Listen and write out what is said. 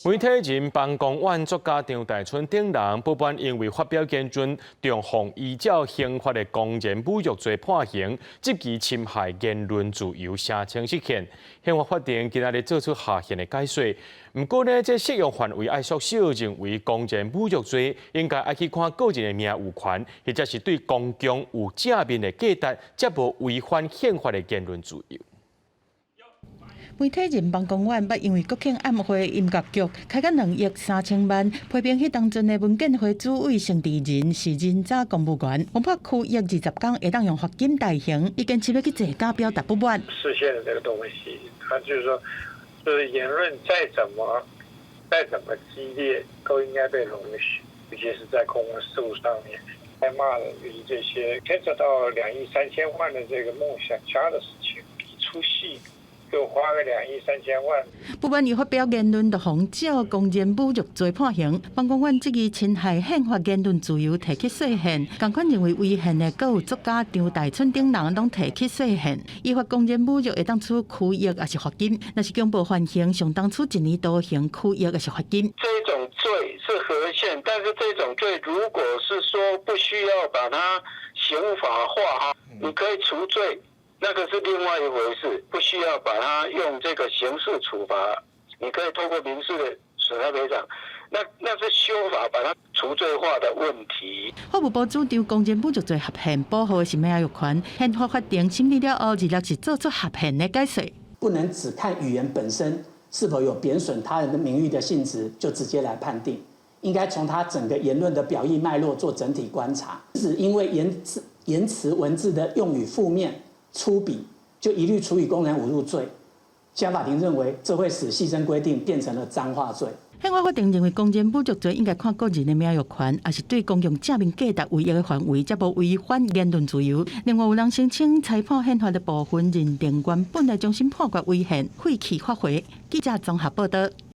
媒體人彭光遠、作家張大春等人，不滿因為發表言論，中予依照刑法的公然侮辱罪判刑，質疑侵害言論自由，聲稱釋憲。憲法法庭今仔日做出合憲的解說。毋過呢，這適用範圍愛縮小，認為公然侮辱罪應該愛去看個人的名譽權，或者是對公共有正面的價值，才無違反憲法的言論自由。媒體人彭光遠捌因為國慶晚會音樂劇開到2億3千萬，批評彼當陣的文建會主委陳智仁是人渣公務員，予判拘役20工，會當用罰金代刑，伊堅持欲去坐監表達不滿。釋憲的這個東西，他就是說，就是言論再怎麼激烈，都應該被容許，尤其是在公共事務上面，該罵的就是這些牽扯到2億3千萬的這個夢想家的事情，一齣戲就花個2億3千萬。不滿伊發表言論，就予照公然侮辱罪判刑。彭光遠質疑侵害憲法言論自由，提起訴憲。仝款認為違憲的，閣有作家張大春等人攏提起訴憲。依法公然侮辱會當處拘役抑是罰金，若是強暴犯行，相當處一年徒刑、拘役抑是罰金。這種罪是合憲，但是這種罪如果是說不需要把它刑法化哈，你可以除罪。那個是另外一回事，不需要把它用這個刑事處罰，你可以透過民事的損害賠償，那是修法把它除罪化的問題。法務部主張公然侮辱罪合憲，保護的是名譽權。憲法法庭審理了後，二六是做出合憲的解說。不能只看語言本身是否有貶損他人的名譽的性質，就直接來判定，應該從他整個言論的表意脈絡做整體觀察。只因為言辭文字的用語負面，粗鄙就一律處以公然侮辱罪，憲法法庭認為這會使細則規定變成了髒話罪。憲法法庭認為公然侮辱罪應該看個人的名譽權，抑是對公共正面價值有益的範圍，才無違反言論自由。另外有人聲稱裁判憲法的部分認定原本的終審判決違憲，廢棄發回。記者綜合報道。